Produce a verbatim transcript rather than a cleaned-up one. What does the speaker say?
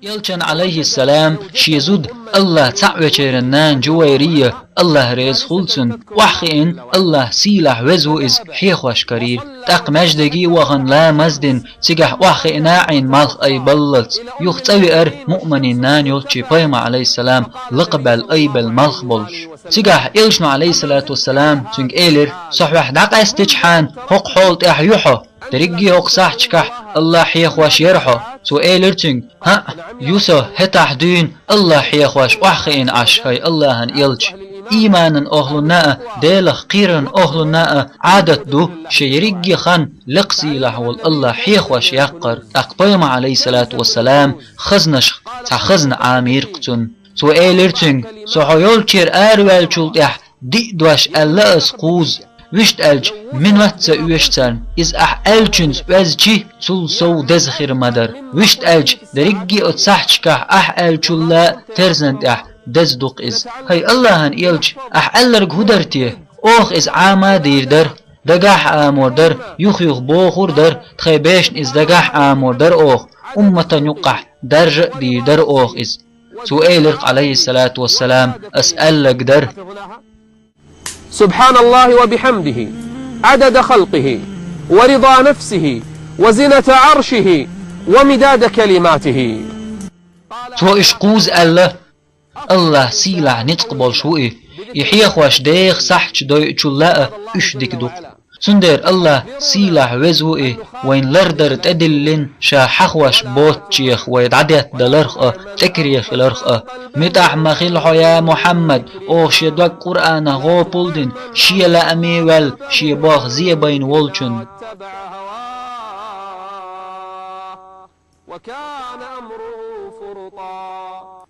Элчан, алейхиссалам, шен зуда, Аллах цаӀ вечеран нана Джувайрия, Аллах реза хуьлда цунна, охьахиъна, Аллах сийлахь веза ву иза, хьехош карийра. ТӀаккха маьждиге а вахана, ламаз а дина, цигахь охьахиъна Ӏийна малх айбаллалц. Юха цӀа веара муъманийн нана йолчу пайхамар, алейхиссалам, лакхабаьлла айбелла малх болуш. Цигахь Элчано, алейхиссалату вассалам, цуьнга элира: «Со хьоьх дӀакъаьстичхьана, хӀокху хьола тӀехь ю хьо? Дерриге а хӀокху сахьташкахь Аллах хьехош яра хьо». Цо элира цуьнга: «ХӀаъ, ю со, хӀетахь дуьйна Аллах хьехош охьахиъна Ӏаш, хӀай Аллахьан элча». Ийманан охьлунна а, Делах кхераран охьлунна а Ӏадат ду шен ерриге а хан лекха сийлахь волу Аллах хьехош яккхар. ТӀаккха пайхамар, алейхиссалату вассалам, хазнашах цхьа хазна Ӏамийра-кх цунна. Цо элира цуьнга: «Со хьо йолччуьра араваьллачул тӀаьхьа диъ дош аьлла аса кхузза. Вуьшта аьлча, минот а ца оьшу царна. Иза ахь аьллачуьнца оьзчи, цул сов деза хир ма дара. Вуьшта аьлча, дерриге а оцу сахьташкахь ахь аьллачул а терзан тӀехь деза ду-кх иза». ХӀай Аллахьан элча, ахь аьлларг хӀун дара те? Оха иза Ӏама а дийр дара, дагахь а амор дара, юх-юха бохур а дара, тхайн бешна иза дагахь а амор дара оха, умматан юккъахь даржа а дийр дара оха иза. Цо элира-кх, алейхиссалату вассалам: «Ас аьлларг дара». سبحان الله وبحمده، عدد خلقه، ورضا نفسه، وزنة عرشه، ومداد كلماته. Цо уьш кхузза аьлла: «Аллах сийлахь, ницкъ болуш ву и. И хьехош деха сахьташ дойучул а уьш дика ду-кх». Цундела Аллах сийлахь, веза ву и, вайн лардар тӀедиллина, ша хьахош боцучех вай дӀадеттадаларх а, тӀекаре хиларх а. МуьтӀахь ма хила хьо, я Мухьаммад, оха шен дог Къуръанах гӀопал а дина, шен лааме а ваьлла, шен болх зебайна волчунна. وكان أمره فرطا.